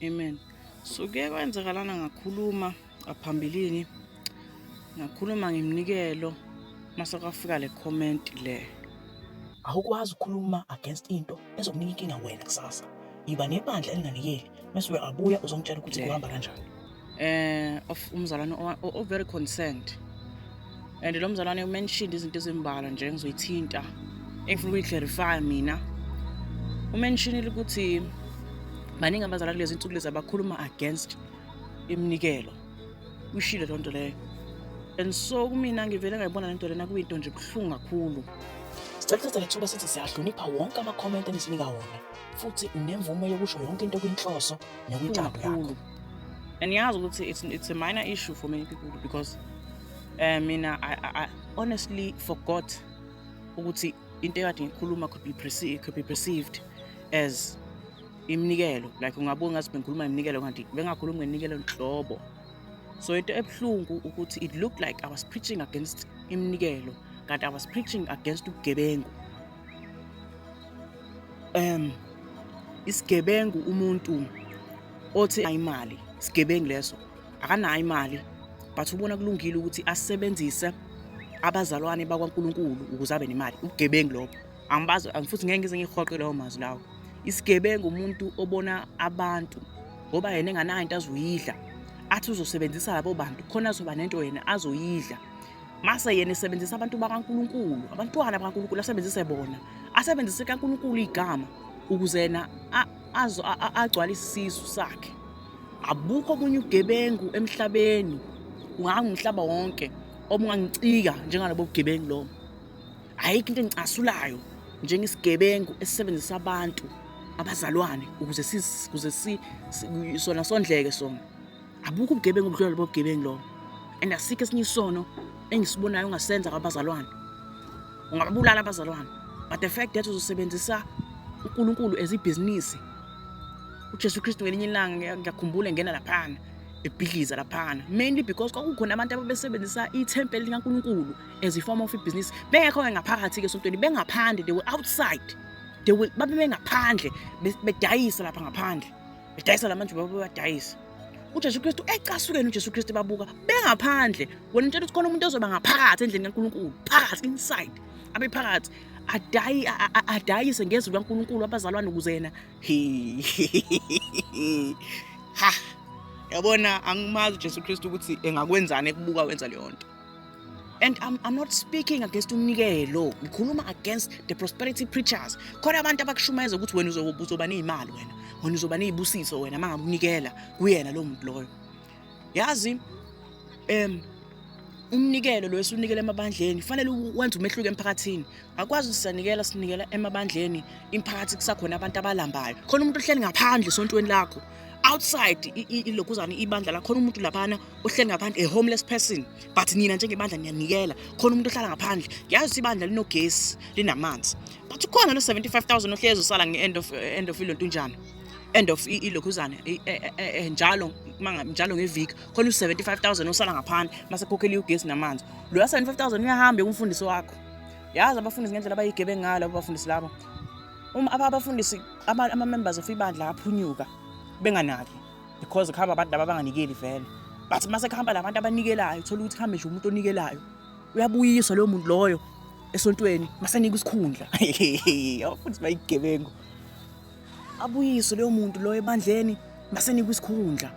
Amen. So kuye kwenzakalana ngakhuluma ngaphambilini, ngakhuluma ngeminikelo, mase kwafika le comment le. Awukwazi ukukhuluma against into ezokunika inkinga wena kusasa. Yiba nebandla elinganikeli mese uyabuya uzongitshela ukuthi kuhamba kanjani. Of umzalwane o very concerned. And lo mzalwane umentioned izinto ezimbalwa nje engizoyithinta, engifuna ukuyi-clarify mina. Umentionile ukuthi baningi abazalwane kulezi insuku lezi abakhuluma against iminikelo. Ushilo loo nto leyo. And so kumina ngivele ngayibona lento lena kuyinto nje buhlungu kakhulu. Sicela ukuthatha le thuba sithi siyahlonipha wonke ama-comment enisinika wona, futhi unemvume yokusho yonke into kwinhloso nekwintando yakho. Kakhulu. And yazi ukuthi it's a minor issue for many people because mina I honestly forgot ukuthi into ekade ngikhuluma could be perceived as iminikelo, like ungabuka ngathi bengikhuluma iminikelo kanti bengakhulumi ngeminikelo nhlobo. So into ebuhlungu ukuthi it looked like I was preaching against iminikelo kanti I was preaching against ubugebengu. Isigebengu umuntu othi imali, isigebengu leso akanayo imali, but ubona kulungile ukuthi asebenzise abazalwane bakwaNkulunkulu ukuze abe nemali. Ubugebengu lobo. Angibazi futhi ngeke ngize ngihoqe lawo mazwi lawo. Isigebengu umuntu obona abantu ngoba yena enganayo into azoyidla, athi uzosebenzisa labo bantu khona azoba nento yena azoyidla. Mase yena esebenzisa abantu bakaNkulunkulu, abantwana bakaNkulunkulu, asebenzise bona, asebenzise kaNkulunkulu igama ukuze yena agcwalise isisu sakhe. Abukho obunye ubugebengu emhlabeni, ungangumhlaba wonke, obungangicika njengalobo bugebengu lobo. Ayikho into engicasulayo njengesigebengu esisebenzisa abantu, abazalwane, ukuze sona sondleke sona. Abukho ubugebengu obudlula lobo bugebengu lobo. And asikho esinye isono engisibonayo ongasenza kwabazalwane. Ungababulala abazalwane, but the fact that uzosebenzisa uNkulunkulu as ibhizinisi. UJesu Kristu ngelinye ilanga, ngiyakhumbula, engena laphana ebhidliza laphana, mainly because kwakukhona abantu ababesebenzisa ithempeli likaNkulunkulu as a form of ibhizinisi, bengekho-ke ngaphakathi-ke esontweni, bengaphandle. They were outside, they were babe bengaphandle bedayisa lapha ngaphandle, bedayisa la manje babebadayisa. UJesu Kristu ecasukeni, uJesu Kristu babuka bengaphandle. Wena utshela ukuthi khona umuntu ozoba ngaphakathi endlini kaNkulunkulu, phakathi, inside, abe phakathi adayise ngezwi likaNkulunkulu abazalwane ukuze yena ha. Yabona, angimazi uJesu Kristu ukuthi engakwenzani ekubuka wenza leyo nto. And I'm not speaking against umnikelo, ngikhuluma against the prosperity preachers. Khona abantu abakushumayeza ukuthi wena uzoba ney'mali, wena uzoba ney'busiso wena uma ngabe unikela kuyena lowo muntu loyo. Yazi, umnikelo lo esunikela emabandleni fanele wenze umehluko emphakathini. Akwazi ukuthi siyanikela, sinikela emabandleni, imphakathi kusakhona abantu abalambayo. Khona umuntu ohleli ngaphandle esontweni lakho, outside ilokhuzana ibandla lakho, khona umuntu laphana ohleli ngaphandle, a homeless person, but nina njengebandla niyanikela. Khona umuntu ohlala ngaphandle. Ngiyazi ukuthi ibandla linogesi, linamanzi, but ukhona lo 75,000 ohlezi usala nge-end of end of ilontunjana, end of ilokhuzana njalo njalo ngeviki khona u-75,000 osala ngaphandle mase kukhokhela ugesi namanzi. Loya 75,000 uyahamba kumfundisi wakho. Yazi abafundisi ngendlela abayigebengu ngayo labo bafundisi labo. Uma abafundisi, ama-members of ibandla aphunyuka benganaki because kuhamba abantu laba abanganikeli vele, but mase kuhamba labantu abanikelayo, uthola ukuthi kuhambe nje umuntu onikelayo, uyabuyiswa loyo muntu loyo esontweni masenika isikhundla. Abafundisi bayigebengu. Abuyiswe loyo muntu loyo ebandleni masenikwa isikhundla.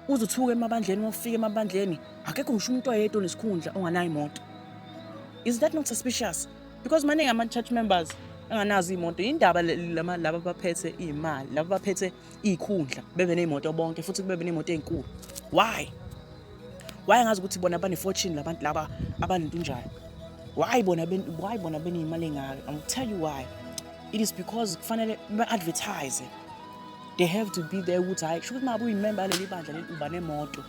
Uze uthuke emabandleni, wafika emabandleni akekho ngisho umuntu oyedwa onesikhundla onganayo imoto. Is that not suspicious? Because maningi ama-church members anganazo iy'moto. Indaba laba abaphethe iy'mali, laba abaphethe iy'khundla bebe ney'moto bonke, futhi bebe ney'moto ey'nkulu? Why ngazi ukuthi bona bane-fortune labantu laba abanentunjalo? Why bona beney'mali ey'ngaka? I will tell you why. It is because kufanele ba-advertise. They have to be there ukuthi hhayi, kusho ukuthi uma ngabe uyimemba yaleli bandla leli uba nemoto,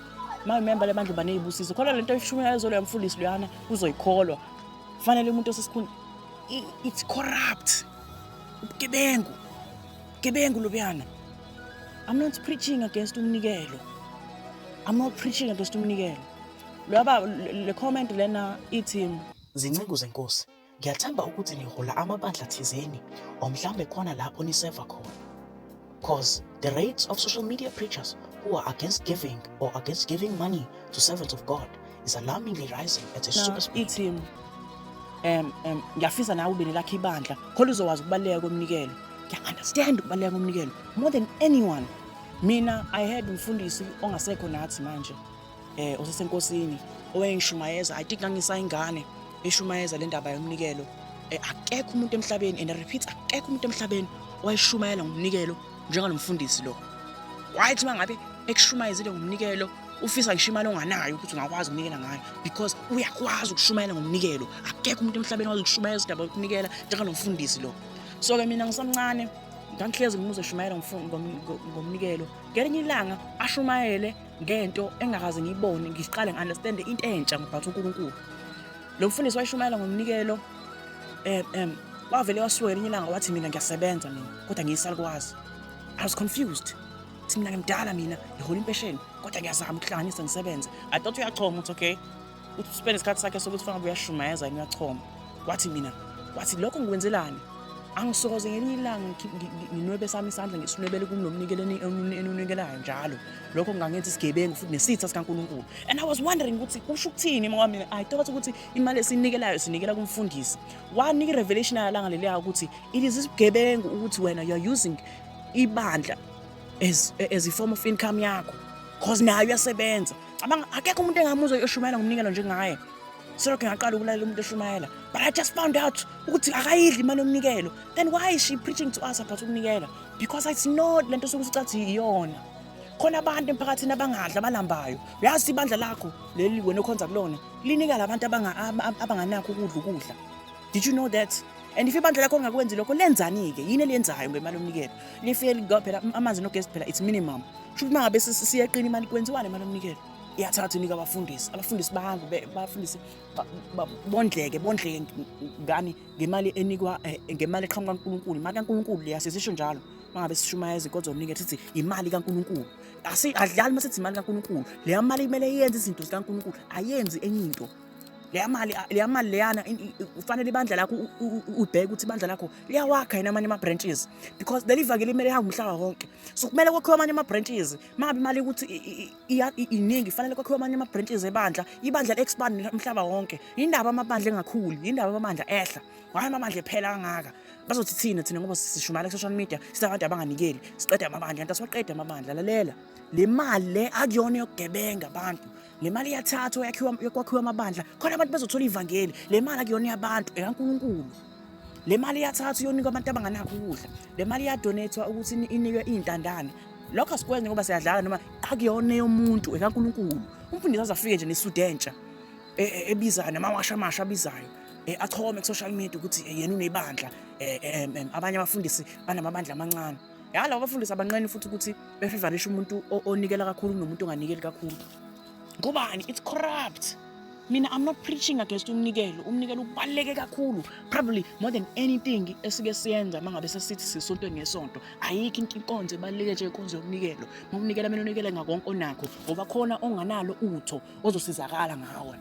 uma uyimemba le bandla uba ney'busiso. Khona lento eshumayela ezolo yamfundisi loyana uzoyikholwa. Kufanele umuntu osesikhundla. It's corrupt, ubugebengu, bugebengu lobuyana. I'm not preaching against umnikelo. I'm not preaching against umnikelo. Loba le comment lena ithi: Zinceku zenkosi, ngiyathemba ukuthi nihola amabandla thizeni or mhlawumbe khona lapho niseva khona. Because the rates of social media preachers who are against giving or against giving money to servants of God is alarmingly rising at a super speed. Ithi ngiyafisa nawe ube nelakho ibandla khona uzowazi ukubaluleka komnikelo. Ngiya-understand ukubaluleka komnikelo more than anyone. Mina I had umfundisi ongasekho nathi manje, osesenkosini, owayengishumayeza. I think ngangisayingane eshumayeza le ndaba yomnikelo. Akekho umuntu emhlabeni, and I repeat, akekho umuntu emhlabeni owayeshumayela ngomnikelo njengalomfundisi lo. Wayethi uma ngabe ekushumayezile ngomnikelo, ufisa ngisho imali onganayo ukuthi ungakwazi ukunikela ngayo, because uyakwazi ukushumayela ngomnikelo. Akekho umuntu emhlabeni owazi ukushumayela indaba yokunikela njengalomfundisi lo. So-ke mina ngisamncane ngangihlezi ngimuzwe eshumayela ngomnikelo. Ngelinye ilanga ashumayele ngento engakaze ngiyibone, ngiqale ngi-understande into entsha ngobhatha uNkulunkulu. Lo mfundisi wayeshumayela ngomnikelo, wavele wasuka ngelinye ilanga wathi, "Mina ngiyasebenza mina, kodwa ngiyisalukwazi." I was confused. Thi, "Mina ngimdala, mina ngihola impesheni, kodwa ngiyazama ukuhlanganisa ngisebenze." I thought uyachoma, uthi okay, uthi spend isikhathi sakhe sokuthi fanele uyashumayeza yena, uyachoma. Wathi mina, wathi, "Lokho ngikwenzelani? Angisokoze ngelinye ilanga nginwebe sami isandla ngisinwebele kunomnikelo eniwunikelayo njalo. Lokho kungangenza isigebengu futhi nesitha sikaNkulunkulu." And I was wondering ukuthi kusho ukuthini, ngoba mina I thought ukuthi imali esinikelayo sinikela kumfundisi. Wanika i-revelation yalanga leliya ukuthi it is isigebengu ukuthi wena you are using ibandla as a form of income yakho, cause nayo uyasebenza. Cabanga, akekho umuntu engamuzwa eshumayela ngomnikelo njengaye. Selokhu ngaqala ukulalela umuntu eshumayela, but I just found out ukuthi akayidli imali yomnikelo. Then why is she preaching to us about ukunikela? Because it's not lento sokuthi cathi iyona. Khona abantu emphakathini abangadli, abalambayo. Uyazi ibandla lakho leli wena okhonza kulona linika labantu abanganakho ukudla ukudla? Did you know that? And if ibandla lakho lingakwenzi lokho, lenzani-ke? Yini eliyenzayo ngemali yomnikelo? Lifike phela amanzi nogesi phela, it's minimum. Kusho ukuthi uma ngabe siyaqina imali, kwenziwani imali yomnikelo? Iyathathwa inika abafundisi. Abafundisi bahambe bafundisi bondleke, bondleke ngani? Ngemali enikwa, ngemali eqhamuka kaNkulunkulu. Imali kaNkulunkulu leya, sisisho njalo uma ngabe sishumayeza inkonzo yomnikelo, sithi imali kaNkulunkulu. Adlali uma sithi imali kaNkulunkulu. Leya mali kumele yenze izinto zikaNkulunkulu, ayenzi enye into leya mali. Leya mali leyana kufanele ibandla lakho ubheke ukuthi ibandla lakho liyawakha yini amanye ama-branches, because leli vangeli kumele lihambe umhlaba wonke. So kumele kwakhiwe amanye ama-branches. Uma ngabe imali ukuthi iningi, kufanele kwakhiwe amanye ama-branches ebandla, ibandla li-expand umhlaba wonke. Yindaba amabandla engakhuli? Yindaba amabandla ehla? Why amabandla ephela kangaka? Bazothi thina ngoba sishumayela ku-social media, sisabantu abanganikeli, siqeda amabandla, kanti asiwaqede amabandla. Lalela, le mali le akuyona yokugebenga abantu. Le mali iyathathwa yakhiwa, kwakhiwa amabandla khona abantu bezothola ivangeli. Le mali akuyona yabantu, ekaNkulunkulu. Le mali iyathathwa iyonikwa abantu abanganakho ukudla. Le mali iyadonethwa ukuthi inikwe iy'ntandane. Lokho asikwenzi ngoba siyadlala noma akuyona eyomuntu, ekaNkulunkulu. Umfundisi aze afike nje nesudu entsha ebizayo namawasha amasha abizayo, achome ku-social media ukuthi yena unebandla, abanye abafundisi banamabandla amancane. Ya, labo bafundisi abanqeni futhi ukuthi befevarishe umuntu onikela kakhulu kunomuntu onganikeli kakhulu. Ngobani? It's corrupt. Mina I'm not preaching against umnikelo. Umnikelo ubaluleke kakhulu, probably more than anything esike siyenza. Uma ngabe sesithi sisontweni ngesonto, ayikho into inkonzo ebaluleke njengenkonzo yomnikelo. Uma unikela, kumele unikele ngakonke onakho, ngoba khona onganalo utho ozosizakala ngawe.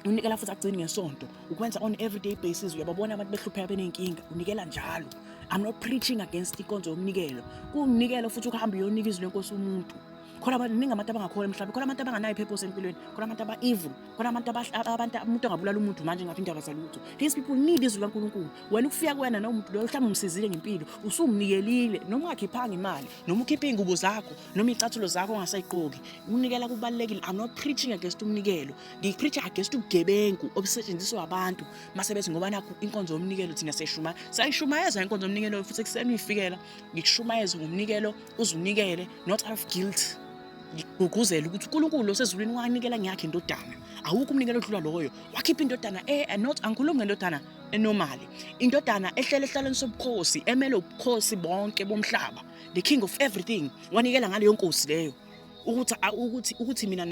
Unikela futhi agcini ngesonto, ukwenza on everyday basis. Uyababona abantu behlupheka, beney'nkinga, unikela njalo. I'm not preaching against inkonzo yomnikelo. Kuwumnikelo futhi ukuhamba uyonika izwi lenkosi umuntu. Khona abantu, ningi abantu abangakholwa emhlabeni. Khona abantu abanganayo i-purpose empilweni. Khona abantu aba-evil. Khona abantu abantu, umuntu angabulala umuntu manje ngaphi indaba zalutho. These people need izwi likaNkulunkulu. Wena ukufika kuwena nomuntu loyo, mhlawumbe umsizile ngempilo, usumnikelile, noma ungakhiphanga imali, noma ukhiphe iy'ngubo zakho noma iy'cathulo zakho ongasayigqoki. Ukunikela kubalulekile. I'm not preaching against umnikelo. Ngipreach against ubugebengu obusetshenziswa abantu mase bethi ngoba nakhu inkonzo yomnikelo thina siyayishumaya. Sayishumayeza inkonzo yomnikelo futhi ekuseni uyifikela, ngikushumayeze ngomnikelo, uze unikele not out of guilt. Ngigqugquzela ukuthi uNkulunkulu osezulwini wanikela ngeyakhe indodana. Awukho umnikelo odlula loyo. Wakhipha indodana, not, angikhulumi ngendodana enormal, indodana ehlele ehlalweni sobukhosi, emele ubukhosi bonke bomhlaba, the king of everything. Wanikela ngaleyo nkosi leyo ukuthi mina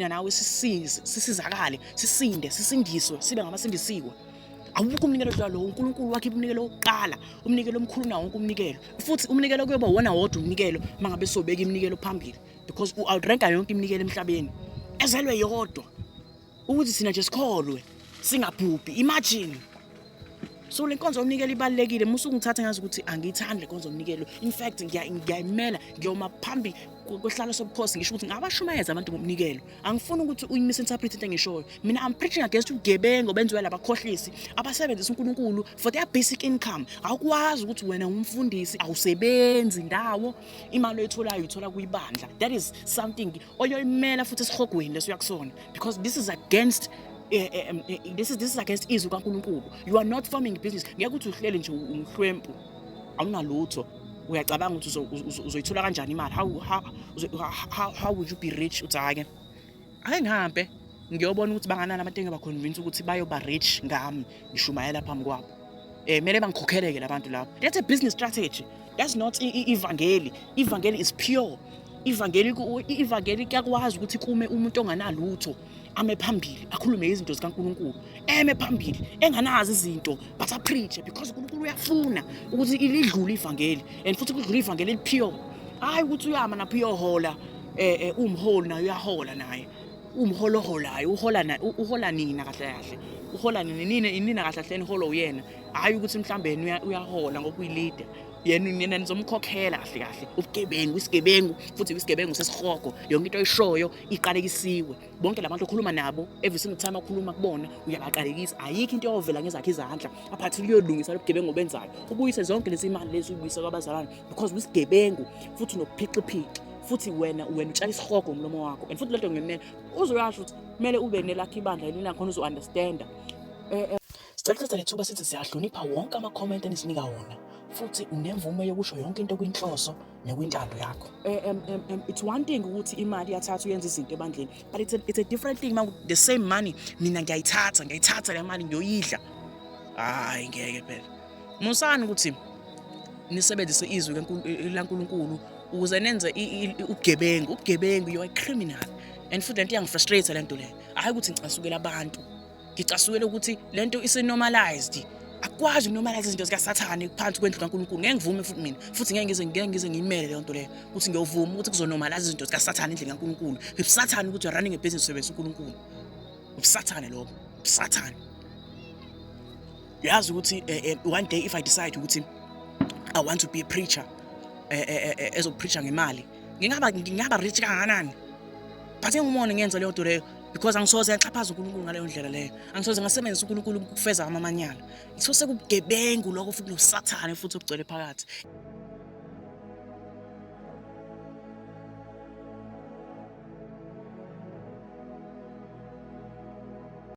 nawe sisize, sisizakale, sisinde, sisindiswe, sibe ngabasindisiwe. Awukho umnikelo odlula lowo. UNkulunkulu wakhipha umnikelo wokuqala, umnikelo omkhulu nawo wonke umnikelo. Futhi umnikelo kuyoba wona wodwa umnikelo uma ngabe sobeka iminikelo phambili, because u-outranka yonke iminikelo emhlabeni, ezelwe yodwa ukuthi thina nje sikholwe, singabhubhi. Imagine. So le nkonzo yomnikelo ibalulekile. Musu ungithatha ngazi ukuthi angiyithandi le nkonzo yomnikelo. In fact, ngiyayimela, ngiyoma phambi kwehlalo sobukhosi ngisho ukuthi ngabashumayeza abantu ngomnikelo. Angifuni ukuthi uyi-misinterpret into engishoyo. Mina I'm preaching against ubugebengu obenziwa labakhohlisi abasebenzisa uNkulunkulu for their basic income. Awukwazi ukuthi wena umfundisi awusebenzi ndawo, imali oyitholayo uyithola kuyibandla. That is something oyoyimela futhi esihogweni leso uyakusona, because this is against this is against izwi kaNkulunkulu. You are not forming business. Ngeke ukuthi uhlele nje umhlwempu, awunalutho, uyacabanga ukuthi uzoyithola kanjani imali, how would you be rich? Uthi, "Hhayi-ke, ake ngihambe ngiyobona ukuthi banganani abantu engiba-convince ukuthi bayoba rich ngami ngishumayela phambi kwabo. Kumele bangikhokheleke labantu labo." That's a business strategy. That's not ivangeli. Ivangeli is pure. Ivangeli kuyakwazi ukuthi kume umuntu onganalutho, ame phambili, akhulume izinto zikaNkulunkulu, eme phambili enganazi izinto, but a-preach because uNkulunkulu uyafuna ukuthi lidlule ivangeli, and futhi kudlule ivangeli eli-pure. Hayi ukuthi uyama napho uyohola, umholi naye uyahola, naye umholo oholayo uhola na uhola nina kahle kahle, uhola nini nina nina kahle kahle, niholo uyena. Hayi ukuthi mhlambe yena uyahola ngoba uyi-leader, yena nina nizomkhokhela kahle kahle. Ubugebengu, isigebengu, futhi isigebengu sesihogo. Yonke into oyishoyo iqalekisiwe. Bonke labantu okhuluma nabo, every single time okhuluma kubona, uyabaqalekisa. Ayikho into eyovela ngezakhe izandla aphathi luyolungisa lobugebengu obenzayo, ubuyise zonke lezi imali lezi, uyibuyise kwabazalwane, because uyisigebengu futhi unobuphiciphici, futhi wena utshala isihogo ngomlomo wakho. And futhi lento ngemele uzoyasho ukuthi kumele ube nelakho ibandla elinakhona uzo-understanda. Sicela ukuthatha lethuba sithi siyahlonipha wonke ama-comment enisinika wona, futhi unemvume yokusho yonke into kwinhloso nekwintando yakho. It's one thing ukuthi imali iyathathwa uyenza izinto ebandleni, but it's a different thing ma the same money mina ngiyayithatha le mali ngiyoyidla. Hayi, ngeke phela. Musani ukuthi nisebenzise izwi laNkulunkulu ukuze nenze ubugebengu. Ubugebengu, you are a criminal. And futhi lento iyangi-frustrate lento le. Hayi ukuthi ngicasukela abantu, ngicasukela ukuthi lento isi-normalized. Akukwazi uku-normalize izinto zikaSathane phansi kwendlu kaNkulunkulu. Ngeke ngivume futhi mina, futhi ngeke ngize ngiyimele leyo nto leyo, ukuthi ngiyovuma ukuthi kuzo-normalize izinto zikaSathane endlini kaNkulunkulu. Ubusathane ukuthi you're running a business usebenzisa uNkulunkulu. Ubusathane lokho, ubusathane. Uyazi ukuthi one day if I decide ukuthi I want to be a preacher ezo-preacha ngemali, ngingaba rich kangakanani? But engumona ngenza leyo nto leyo, because angisoze ngaxhaphaza uNkulunkulu ngaleyo ndlela leyo. Angisoze ngasebenzisa uNkulunkulu ukufeza amamanyala. So sekubugebengu lokho, futhi nosathane futhi obugcwele phakathi.